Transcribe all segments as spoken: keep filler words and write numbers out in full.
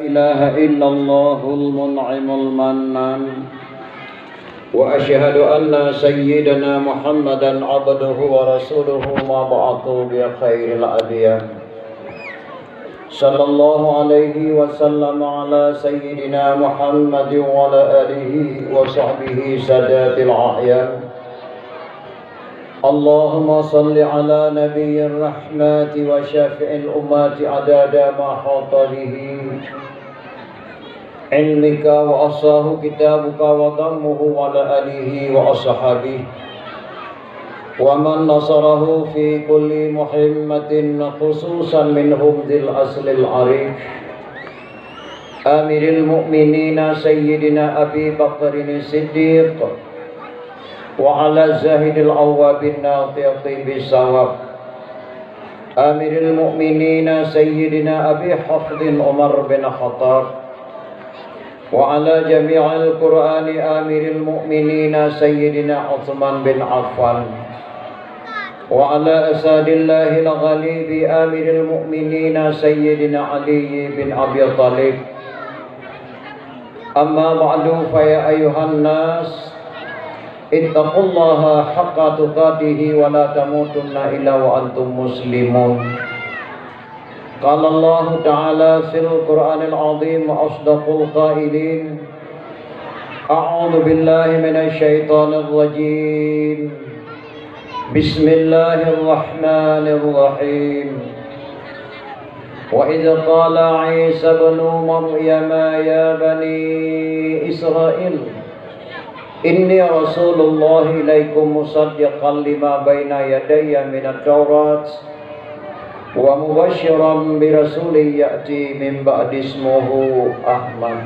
إله إلا الله المنعم المنان، وأشهد أن سيدنا محمدا عبده ورسوله مبعوث بخير الأديان. صلى الله عليه وسلم على سيدنا محمد وعلى آله وصحبه سادات الأعيان. اللهم صل على نبي الرحمة وشافع الأمة عدد ما حاط به علمك وأحصاه كتابك وضمه وعلى آله وأصحابه ومن نصره في كل مهمة، خصوصا منهم ذي الأصل العريف أمير المؤمنين سيدنا أبي بكر الصديق وعلى الزاهد الأواب الناطق بالصواب أمير المؤمنين سيدنا أبي حفص عمر بن الخطاب وعلى جميع القرآن أمير المؤمنين سيدنا عثمان بن عفان وعلى أسد الله الغالب أمير المؤمنين سيدنا علي بن أبي طالب. أما بعد، فيا أيها الناس، اتقوا الله حق تقاته ولا تموتن إلا وأنتم مسلمون. قال الله تعالى في القرآن العظيم أصدق القائلين: أعوذ بالله من الشيطان الرجيم. بسم الله الرحمن الرحيم. وإذ قال عيسى ابن مريم يا بني إسرائيل إني رسول الله إليكم مصدقا لما بين يدي من التوراة ومبشرا برسول يأتي من بعدي اسمه أحمد.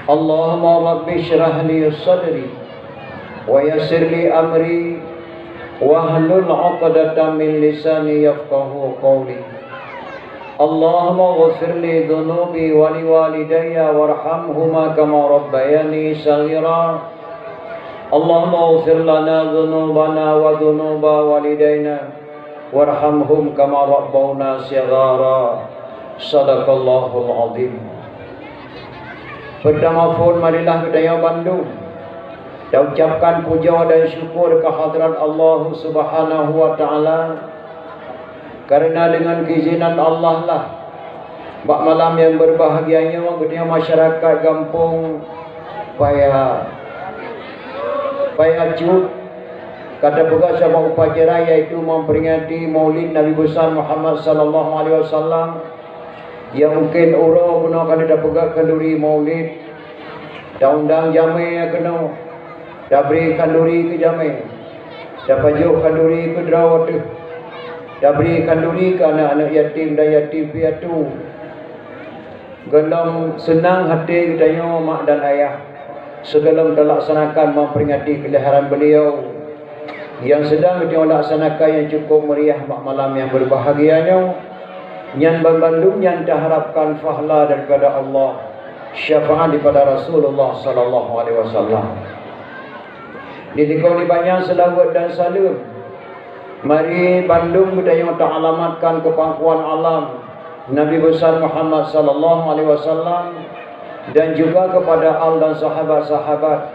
اللهم رب اشرح لي صدري ويسر لي أمري واحلل عقدة من لساني يفقهوا قولي. اللهم اغفر لي ذنوبي ولوالدي وارحمهما كما ربياني صغيرا. اللهم اغفر لنا ذنوبنا وذنوب والدينا وارحمهم كما ربونا صغارا. صدق الله العظيم. Peurtama phon, marilah geutanyoe bandum taucapkan puja dan syukur keu hadrat Allah Subhanahu wa Taala, kareuna deungon keuizinan Allah lah, bak malam nyang beubahgia nyoe geutanyoe masyarakat gampông Paya, Paya Cut ka tapeugah saboh upacara, yaitu memperingati Maulid Nabi Besar Muhammad sallallahu alaihi wasallam. Ya, mungkin uroe bunoe ka tapeugah khanduri Maulid, taundang jamé keunoe, tabri khanduri keu jamé, tapajoh khanduri keu droe teuh, tabri khanduri keu aneuk-aneuk yatim dan yatim piatu. Gohlom seunang até geutanyoe mak dan ayah, sigohlom talaksanakan memperingati keulahiran beliau nyang sedang geutanyoe laksanakan nyang cukup meriah bak malam nyang beubahgia nyoe. Nyan banmandum nyan taharapkan pahala daripada Allah, syafaat daripada Rasulullah sallallahu alaihi wasallam. Di likot di banyak seulaweuet dan saleuem, mari bandum geutanyoe taalamatkan keu pangkuan alam Nabi Besar Muhammad sallallahu alaihi wasallam dan juga kepada al dan sahabat-sahabat,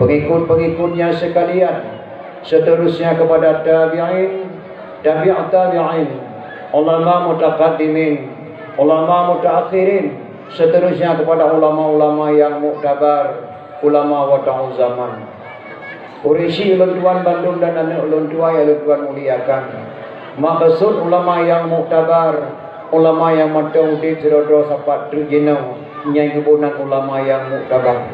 pengikut-pengikutnya sekalian, seterusnya kepada tabi'in, tabi'ut tabi'in, ulama mutaqaddimin, ulama mutaakhirin, seterusnya kepada ulama-ulama yang muktabar, ulama wata'u zaman. Ureuëng syik ulôn tuan bandum dan aneuk ulôn tuan nyang ulôn tuan muliakan. Maksud ulama nyang muktabar, ulama nyang mantong udeb sidroe-droe sapat treuk jinoe, nyan geuboh nan ulama nyang muktabar.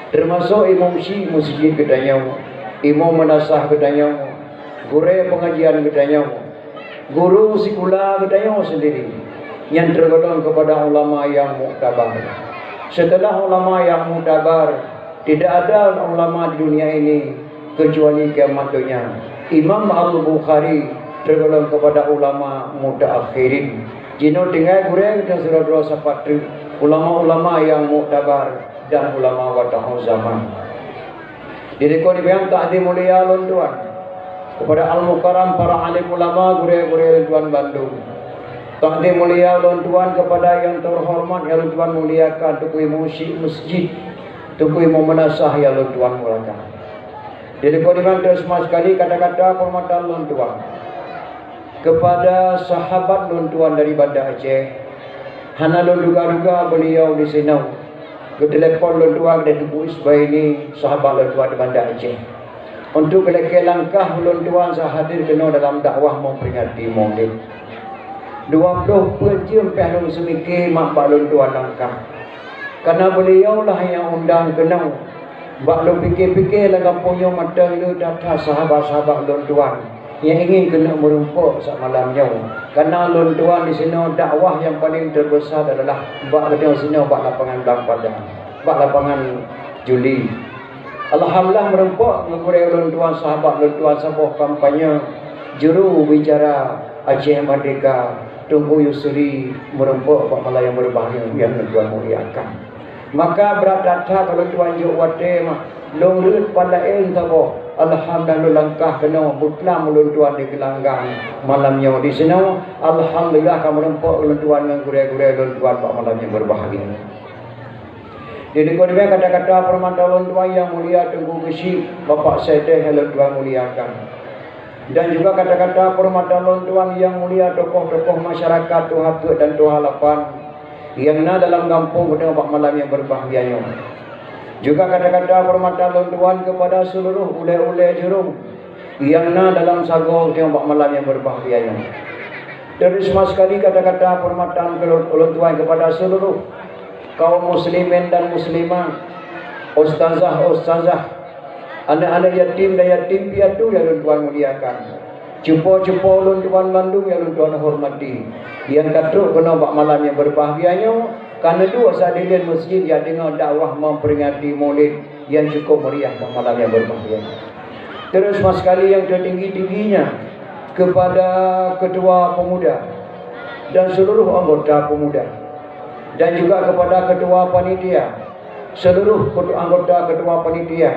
Teumasok imum syik meuseujid geutanyoe, imum meunasah geutanyoe, gurée peungajian geutanyoe, guru sikula geutanyoe sendiri, nyan teugolong keupada ulama nyang muktabar. Setelah ulama nyang muktabar, tidak ada ulama di dunia ini kecuali kiamat donya. Imam Al-Bukhari teugolong keupada ulama mutaakhirin. Jinoe tinggai gurée geutanyoe sidroe-droe sapat treuk, ulama-ulama nyang muktabar dan ulama wata'u zaman. Di likot nibak takzim mulia lôn tuan keupada Al-Mukarram, para alim ulama, gurée-gurée lôn tuan bandum. Takdim mulia ulôn tuan kepada yang terhormat yang ulôn tuan muliakan, Teungku Imum Syik Masjid, Teungku Imum Meunasah yang ulôn tuan muliakan. Jadi, teuma sekali kata-kata penghormatan ulôn tuan kepada sahabat lôn tuan dari Banda Aceh. Hana lôn duga-duga beliau di sinoe. Geutelepon lôn tuan lé Teungku Isbaini, sahabat lôn tuan di Banda Aceh, untuk geulakée langkah lôn tuan sa hadir keunoe dalam dakwah memperingati Maulid. Dua ploh peuet jeuem pih lôn seumike mak bak lôn tuan langkah. Karena beliau lah nyang undang keunoe. Bak lôn pike-pike lam gampông nyoe mantong le that-that sahabat-sahabat lôn tuan nyang ingin keuneuk meurumpok saat malam nyoe. Karena lôn tuan di sinoe dakwah nyang paling terbesar adalah bak geutanyoe sinoe bak lapangan Blang Padang, bak lapangan Juli. Alhamdulillah, meurumpok ngon gurée lôn tuan, sahabat lôn tuan, saboh kampanye juru bicara Aceh Merdeka, Teungku Yusri, meurumpok bak malam nyang beubahgia nyang lôn tuan muliakan. Maka brat that-that lôn tuan jok watée mak lôn reuet pat laén saboh. Alhamdulillah, lôn langkah keunoe beuklam lôn tuan di keulanggang malam nyoe di sinoe. Alhamdulillah, ka meurumpok lôn tuan ngon gurée-gurée lôn tuan bak malam nyang beubahgia. Di deungon kata-kata peurmata lôn tuan nyang mulia Teungku Geuchik, Bapak Sekdes nyang lôn tuan muliakan. Dan juga kata-kata peurmata lôn tuan nyang mulia tokoh-tokoh masyarakat tuha peuet dan tuha lapan nyang na dalam gampông geutanyoe bak malam nyang beubahgia nyoe. Juga kata-kata peurmata lôn tuan kepada seluruh ulée-ulée jurông nyang na dalam sagoe geutanyoe bak malam nyang beubahgia nyoe. Teuma sekali kata-kata peurmata lôn tuan kepada seluruh kaum muslimin dan muslimat, ustazah-ustazah, aneuk-aneuk yatim dan yatim piatu nyang lôn tuan muliakan, cupo-cupo lôn tuan mandum nyang lôn tuan hormati, nyang ka trok keunoe bak malam nyang beubahgia nyoe, ka neuduek saat dilèe masjid nyang deungoe dakwah memperingati Maulid nyang cukup meriah bak malam nyang beubahgia nyoe. Terus, sekali yang tertinggi-tingginya kepada Ketua Pemuda dan seluruh anggota pemuda, dan juga kepada Ketua Panitia, seluruh ketu-, anggota Ketua Panitia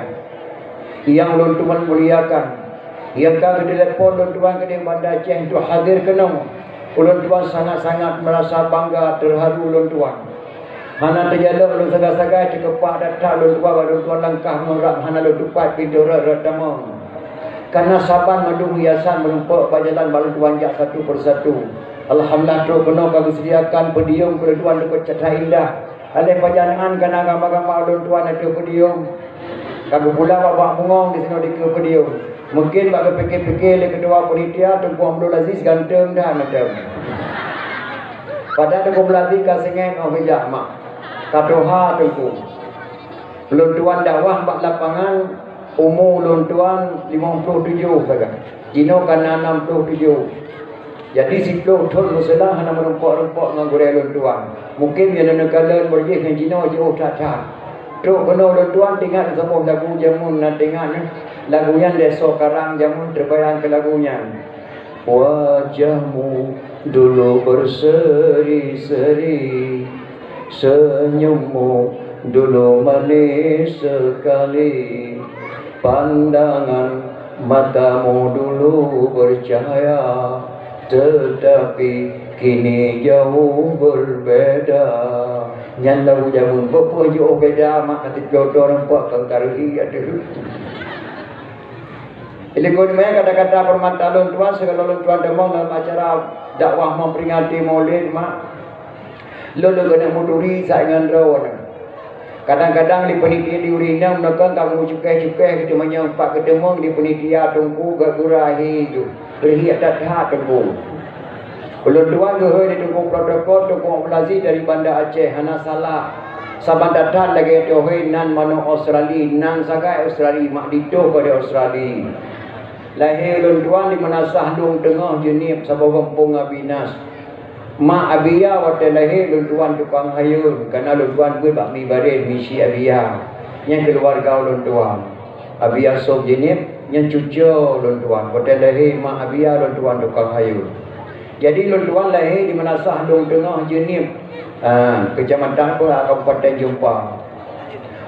yang ulôn tuan muliakan, yang ka geutelepon lôn tuan keudéh Banda Aceh untuk hadir keunoe, ulôn tuan sangat-sangat merasa bangga, terharu ulôn tuan. Hana teujalok lôn sagai-sagai, teukepak that-that lôn tuan, lôn tuan langkah ngon rab hana lôn tupat, pintoe rot-rot tamong. Karena saban mandum hiasan meurumpok bak jalan bak lôn tuan jak satu persatu. Alhamdulillah, trok keunoe ka geusediakan podium keu lôn tuan deukeue that-that indah. Aléh pajan nyan ka na gamba-gamba lôn tuan ateueh podium. Ka geupula bak-bak bungong di sinoe dikeue podium. Mungkin bak geupike-pike lé ketua panitia, Teungku Abdul Aziz ganteng that mantong. Padahai Teungku Abdul Aziz ka singét 'oh geujak mak. Ka tuha Teungku. Lôn tuan dakwah bak lapangan, umu lôn tuan limong ploh tujoh sagai. Jinoe ka na nam ploh tujoh. Jadi, siplôh thon meuseuleueng hana meurumpok-rumpok ngon gurèe lôn tuan. Mungken nyan neukalon beurjih ngon jinoe jiôh that-that. Trok keunoe lôn tuan teuingat saboh lagu jameun na teuingat nyoe. Lagu nyan lé soe karang jameun teubayang keu lagu nyan. Wajahmu dulu berseri-seri, senyummu dulu manis sekali. Pandangan matamu dulu bercahaya, tetapi kini jauh berbeda. Nyan lagu jameun, bôh peue jiôh beda, mak kati peuloto nampak keu kareuhi ateueh. Jadi, kon meunan kata-kata peurmata lôn tuan, sigohlom lôn tuan tamong dalam acara dakwah memperingati Maulid, mak. Lôn, lôn keuneuk meuturi saát ngon droeneuh. Kadang-kadang di panitia di ureueng inong meunokon ka meucukéh-cukéh geuteumanyong pat geuteumong di panitia teungku gak gura hi ju. Reuhiek that-that teungku. Ulôn tuan geuhôi di teungku protokol, Teungku Abdul Aziz dari Banda Aceh, hana salah. Saban that-that lagèe teuhôi nan manok Australi, nan sagai Australi, mak ditoh keu di Australi. Lahé ulôn tuan di Meunasah Lueng Teungoh Jeunieb, saboh gampông Abinas. Mak Abia watèe lahé lôn tuan tukang hayôn, kana lôn tuan beuet bak Mibarén misi Abia. Nyan keuluwarga ulôn tuan. Abia Sop Jeunieb, nyan cuco lôn tuan. Watèe lahé mak Abia lôn tuan tukang hayôn. Jadi lôn tuan lahé di Meunasah Lueng Teungoh Jeunieb, ha, keucamatan, Kabupaten Jeumpa.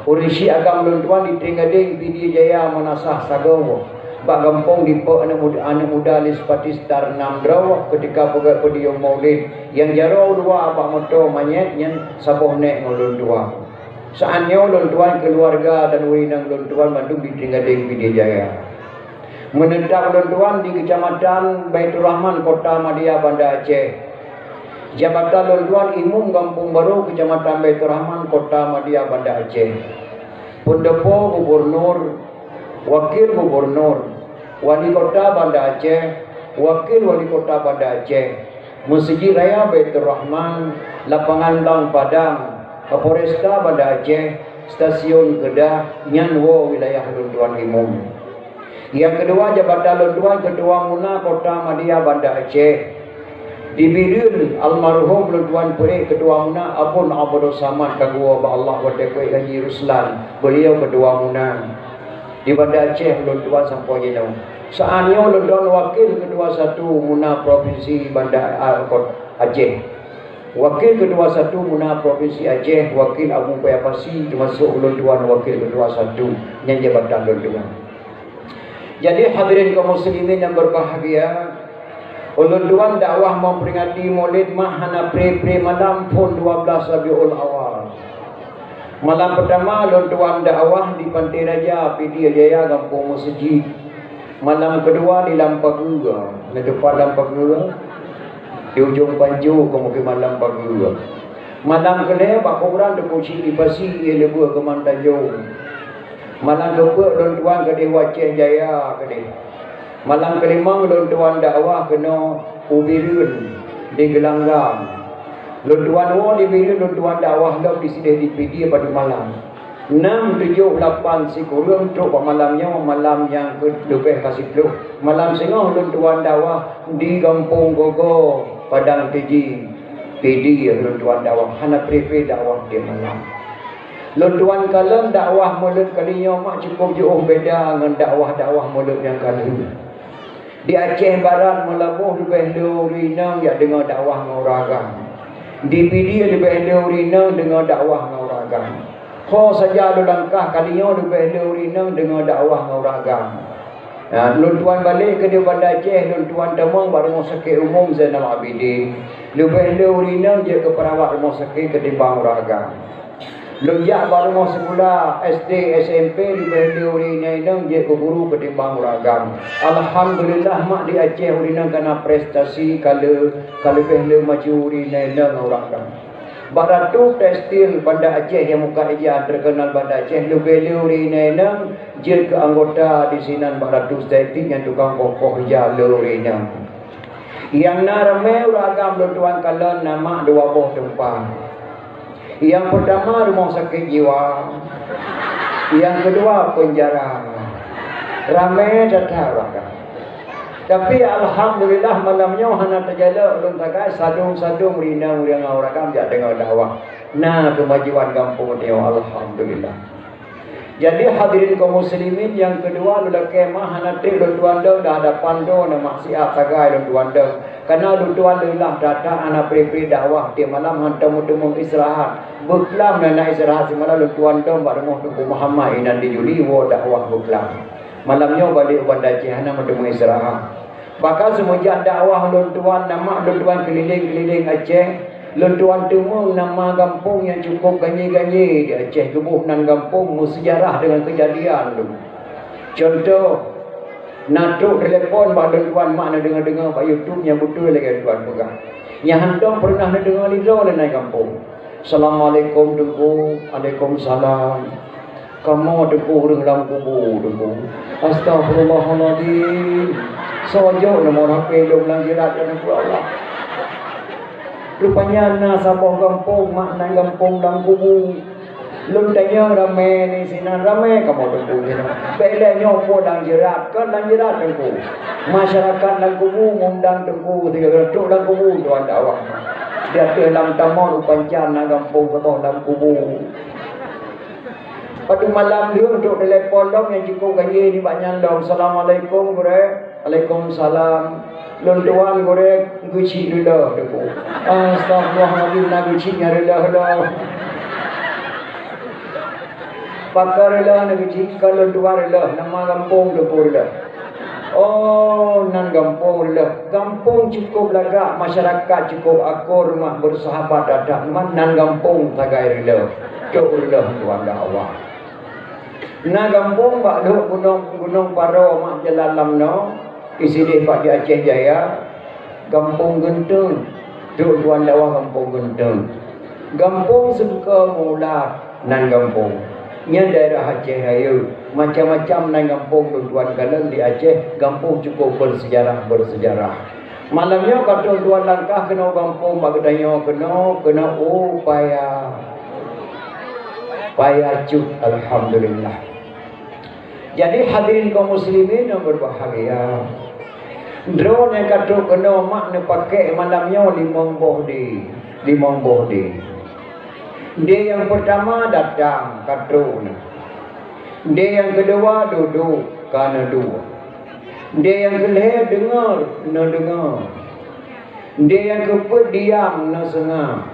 Ureueng syiek agam lôn tuan di Trienggadeng, Pidie Jaya, Meunasah sagoe. Bak gampông Dipek aneuk muda, aneuk muda lé Seupati sekitar nam droe, keutika peugét podium maulid, nyang jaroe dua bak moto manyét nyan saboh nèk ngon lôn tuan. Saát nyoe lôn tuan, keuluwarga dan ureueng inong lôn tuan mandum di Trienggadeng Pidie Jaya. Meuneuntap lôn tuan di Keucamatan Baiturrahman, Kota Madya, Banda Aceh. Jabatan lôn tuan Imum Gampông Barô, Keucamatan Baiturrahman, Kota Madya, Banda Aceh. Peundopo gubunur, wakil gubunur, wali kota Banda Aceh, wakil wali kota Banda Aceh, Meuseujid Raya Baiturrahman, Lapangan Blang Padang, Kapolresta Banda Aceh, Stasiun Keudah, nyan woe wilayah lôn tuan Imum. Nyang keudua, jabatan lôn tuan Keutua Muna Kota Madya Banda Aceh. Di Bireuen, almarhum lôn tuan peuék Keutua Muna Abon Abdul Samad ka geuwoe bak Allah watèe peuék Haji Ruslan, beuliau Keutua Muna di Banda Aceh lôn tuan sampoe jinoe. Saát nyoe lôn tuan wakil keutua satu Muna Propinsi Banda, a, Kot-, Aceh. Wakil keutua satu Muna Propinsi Aceh, wakil Abu Paya Pasi, teumasok ulôn tuan wakil keutua satu, nyan jabatan lôn tuan. Jadi, hadirin kaum muslimin yang berbahagia, ulôn tuan dakwah memperingati Maulid mak hana pre-pre malam phon dua belas Rabiul Awal. Malam peutama lôn tuan dakwah di Pantai Raja, Pidie Jaya, Gampông Meuseujid. Malam keudua di Lam Pageue. Na teumpat Lam Pageue? Di ujong Panju, pemukiman Lam Pageue. Malam keulhèe bak kuburan Teungku Chik di Pasi, ie leubeh keu Mantanjong. Malam keupeuet lôn tuan keudeh u Aceh Jaya keudeh. Malam keulimong lôn tuan dakwah keunoe u Bireuen di Geulanggang. Lôn tuan woe di Bireuen, lôn tuan dakwah lom di sideh di Pidie padub malam. Nam, tujoh, lapan sikureueng trok bak malam nyoe, malam nyang keu leubeh ka siplôh. Malam singoh lôn tuan dakwah di Gampông Gogo, Padang Tiji, Pidie lôn tuan dakwah, hana pre-pre dakwah di malam. Lôn tuan kalon dakwah Maulid kali nyoe mak cukup jiôh beda ngon dakwah-dakwah Maulid nyang ka lheueh. Di Aceh Barat Meulaboh leubeh le ureueng inong jak deungoe dakwah ngon ureueng agam. Di Pidie leubeh le ureueng inong deungoe dakwah ngon ureueng agam. Ho saja lôn langkah kali nyoe leubeh le ureueng inong deungoe dakwah ngon ureueng agam. Nah, lôn tuan balek keudeh Banda Aceh, lôn tuan tamong bak Rumoh Sakét Umum Zainal Abidin. Leubeh le ureueng inong jeuet keu peurawat rumoh sakét keutimbang ureueng agam. Lôn jak bak rumoh sikula S D, S M P, leubeh le ureueng inong jeuet keu guru keutimbang ureueng agam. Alhamdulillah, mak, di Aceh ureueng inong ka na prestasi ka le-, ka leubeh le maju ureueng inong ngon ureueng agam. Bak Ratu Tekstil Banda Aceh nyang muka ija terkenal Banda Aceh, leubeh le ureueng inong jeuet keu anggota di sinan bak Ratu Tekstil nyang tukang poh-poh ija le ureueng inong. Nyang na ramé ureueng agam lôn tuan kalon na mak dua boh teumpat. Nyang peutama rumoh sakét jiwa, nyang keudua peunjara. Ramé that-that ureueng agam. Tapi alhamdulillah malam nyoe hana teujalok lôn sagai sadong-sadong ureueng inong ureueng agam jak deungoe dakwah. Na keumajuan gampông nyoe, alhamdulillah. Jadi, hadirin kaum muslimin, nyang keudua, lôn lakèe meu'ah hana trép lôn tuan dong, di hadapan droe na maksiat sagai lôn tuan dong. Kareuna lôn tuan leulah that-that hana pre-pre dakwah, tiep malam hantom meuteumèe istirahat. Beuklam na, na istirahat simalam lôn tuan dong bak rumoh Teungku Muhammad inan di Juli, woe dakwah beuklam. Malam nyoe balek u Banda Aceh hana meuteumèe istirahat. Bahkan seumeujak dakwah lôn tuan, na mak lôn tuan keulileng-keulileng Aceh, lôn tuan teumeung nama gampông nyang cukôp ganye-ganye di Aceh, geuboh nan gampông meuseujarah deungon keujadian lom. Cuntoh, na trok teulepon bak lôn tuan mak neudeungoe-deungoe bak YouTube nyang beutôi lagèe lôn tuan peugah. Nyang hantom peureunah neudeungoe lé droe lé nan gampông. "Assalamualaikum, Teungku." "Alaikumsalam." "Kamoe, Teungku, ureueng lam kubu, Teungku." "Astagfirullahalazim. Soe jok nomor H P lôn lam jirat, ya Teungku Allah?" Rupanya na saboh gampông, mak, nan gampông lam kubu. Lôn tanyong ramé nyan sinan, ramé kamoe Teungku sinan. Bèk lé nyoe po lam jirat, kon lam jirat Teungku. Masyarakat lam kubu ngundang Teungku sigoe trok lam kubu tuan dakwah. Di ateueh lam tamong u pancan na gampông saboh lam kubu. Padub malam lheueh trok teulepon lom nyang cukôp ganye nibak nyan lom. "Assalamualaikum, Gurèe." "Alaikumsalam." "Lôn tuan Gurèe geuchik reuloh Teungku." "Astagfirullahalazim, na geuchik nyang reuloh lom." "Pakon reuloh na geuchik?" "Kon lôn tuan reuloh, nama gampông Teungku reuloh." Oh, nan gampông reuloh. Gampông cukup lagak, masyarakat cukup akur, mak, bersahabat adat, man nan gampông sagai reuloh. Cok reuloh tuan dah Allah. Na gampông bak lhok gunong, Gunong Paro, mak, jalan lam noe, di sideh bak di Aceh Jaya, Gampông Geunteung. Trok tuan dakwah Gampông Geunteung. Gampông Seungke Meuulat nan gampông. Nyan daerah Aceh Rayeuk. Macam-macam nan gampông lôn tuan kalon di Aceh, gampông cukup bersejarah-bersejarah. Malam nyoe ka trok tuan langkah keunoe gampông bak geutanyoe keunoe, keunoe, oh, paya. Paya cut, alhamdulillah. Jadi hadirin kaum muslimin yang berbahagia, droeneuh nyang ka trok keunoe mak neupakék malam nyoe limong boh dé, limong boh dé. Dé nyang peurtama datang ka trok neuh. Dé nyang keudua dudoe ka neuduek. Dé nyang keulhée deungoe neudeungoe. Dé nyang keupeuet diam neuseungab.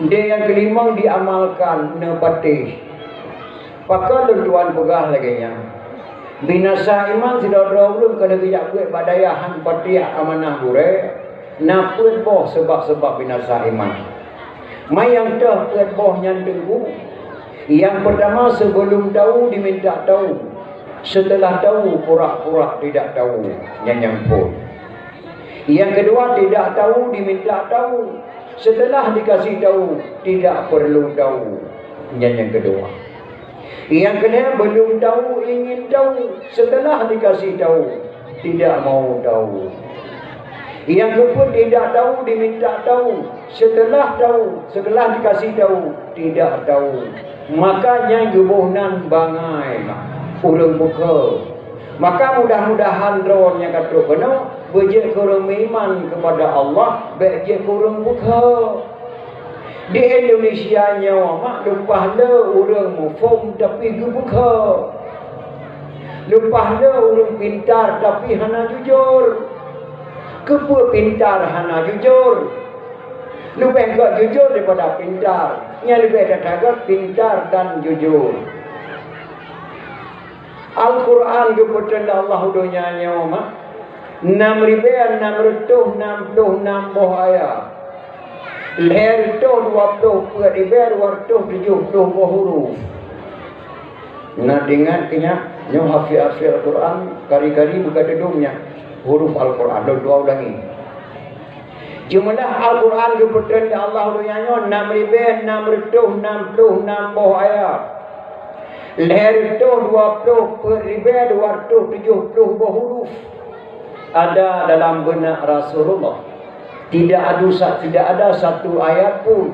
Dé nyang keulimong diamalkan neupatéh. Pakon lôn tuan peugah lagée nyan? Binasa iman sidroe-droe ureuëng keuneuk geujak beuet bak dayah han patiak amanah gurée, na peuet boh sabab-sabab binasa iman. Ma nyang toh peuet boh nyan teungku? Nyang peurtama, sebelum tahu diminta tahu, setelah tahu pura-pura tidak tahu, nyan nyang phon. Nyang keudua, tidak tahu diminta tahu, setelah dikasih tahu tidak perlu tahu, nyan nyang keudua. Nyang keulhée, belum tahu ingin tahu, setelah dikasih tahu tidak mau tahu. Nyang keupeuet, tidak tahu diminta tahu, setelah tahu, setelah dikasih tahu tidak tahu. Maka nyang geuboh nan bangai ureuëng bukho. Maka mudah-mudahan droeneuh nyang ka trok keunoe beujeuet keu ureuëng meuiman keupada Allah, bék jeuet keu ureuëng bukho. Di Indonesia nyoe mak, leupah le ureuëng muphom tapi geubukho. Leupah le ureuëng pintar tapi hana jujur. Keupeue pintar hana jujur? Leubeh gét jujur daripada pintar. Nyang leubeh that-that gét pintar dan jujur. Al-Quran geupeutreun lé Allah u donya nyoe mak, nam ribée nam reutôh nam ploh nam boh ayat, lhée reutôh dua ploh peuet ribée dua reutôh tujoh ploh boh huruf. Na teuingat keu nyan, nyoe hafé-hafé Al-Quran, kari-kari beuka teudong nyan huruf Al-Quran. Lôn dua ulangi. Jeumeulah Al-Quran geupeutreun lé Allah u donya nyoe nam ribée nam reutôh nam ploh nam boh ayat, lhée reutôh dua ploh peuet ribée dua reutôh tujoh ploh boh huruf ada dalam beunak Rasulullah. Tidak ada sa-, tidak ada satu ayat pun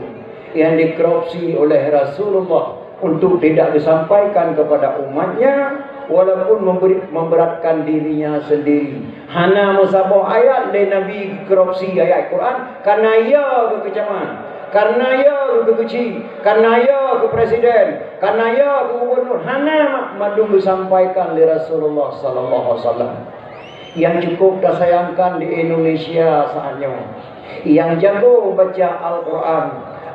yang dikorupsi oleh Rasulullah untuk tidak disampaikan kepada umatnya, walaupun memberi, memberatkan dirinya sendiri. Hana meusaboh ayat lé Nabi korupsi ayat Quran, karena ya keu keucaman, karena ya keu keuci, karena ya keu presiden, karena ya keu gubernur, hana mak, mandum disampaikan lé Rasulullah sallallahu alaihi wasallam. Nyang cukup tasayangkan di Indonesia saat nyoe, nyang jago baca Al-Quran,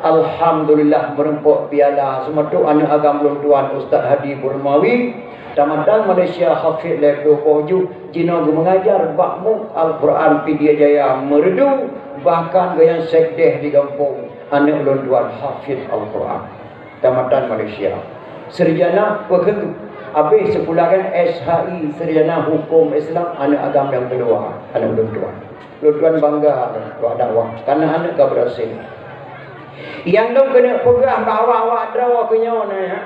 alhamdulillah, meureumpok piala. Seumeutôk aneuk agam lôn tuan Ustaz Hadi Burmawi, tamatan Malaysia, hafid lhée ploh boh juz, jinoe geumeungajar bak MUK Al-Quran Pidie Jaya Meureudu, bahkan geuh nyang sekdeh di gampông aneuk lôn tuan hafid Al-Quran. Tamatan Malaysia. Sarjana, peue keuh, habéh sikula kan S H I, sarjana hukum Islam, aneuk agam nyang keudua, aneuk lôn tuan. Lôn tuan bangga bak dakwah, karena aneuk ka berhasil. Nyang lôn keuneuk peugah bak awak-awak droe keu nyoe na, ya.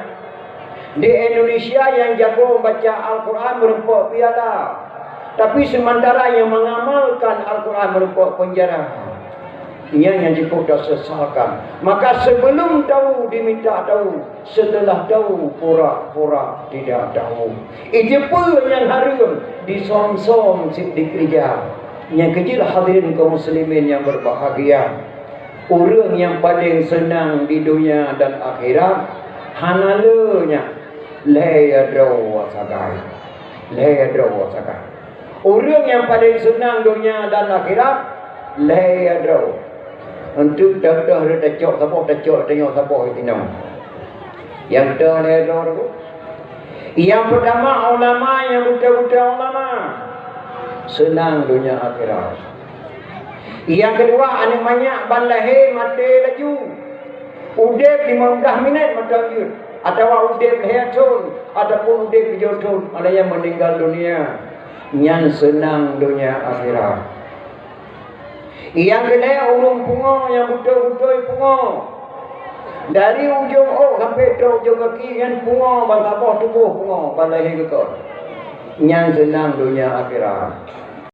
Di Indonesia nyang jago baca Al-Quran meureumpok piala, tapi seumantara nyang mengamalkan Al-Quran meureumpok penjara. Nyan nyang jipeudasesakan. Maka sebelum tahu diminta tahu, setelah tahu pura-pura tidak tahu. Ije peue nyang hareuem disong-song sit dikeureuja. Nyang keujeuet hadirin kaum muslimin nyang berbahagia, ureuëng nyang paleng seunang di donya dan akhirat hana le nyan lhée droe sagai. Lhée droe sagai. Ureuëng nyang paleng seunang donya dan akhirat, lhée droe. Untuk teuh-teuh rot tacok saboh, tacok tanyoe saboh di sinoe. Nyang teuh lhée droe tu. Nyang peutama ulama nyang beutôi-beutôi ulama. Seunang donya akhirat. Nyang keudua, aneuk manyak ban lahé maté laju. Udeb limong blaih minét mantong jeuet, atawa udeb lhèe thon, ataupun udeb tujoh thon, ada nyang meuninggal dunia. Nyan seunang donya akhirat. Nyang keulhèe, ureueng pungo nyang beutôi-beutôi pungo. Dari ujong ôk sampai trok ujong gaki nyan pungo, ban saboh tuboh pungo, ban lahé geukot. Nyan seunang donya akhirat.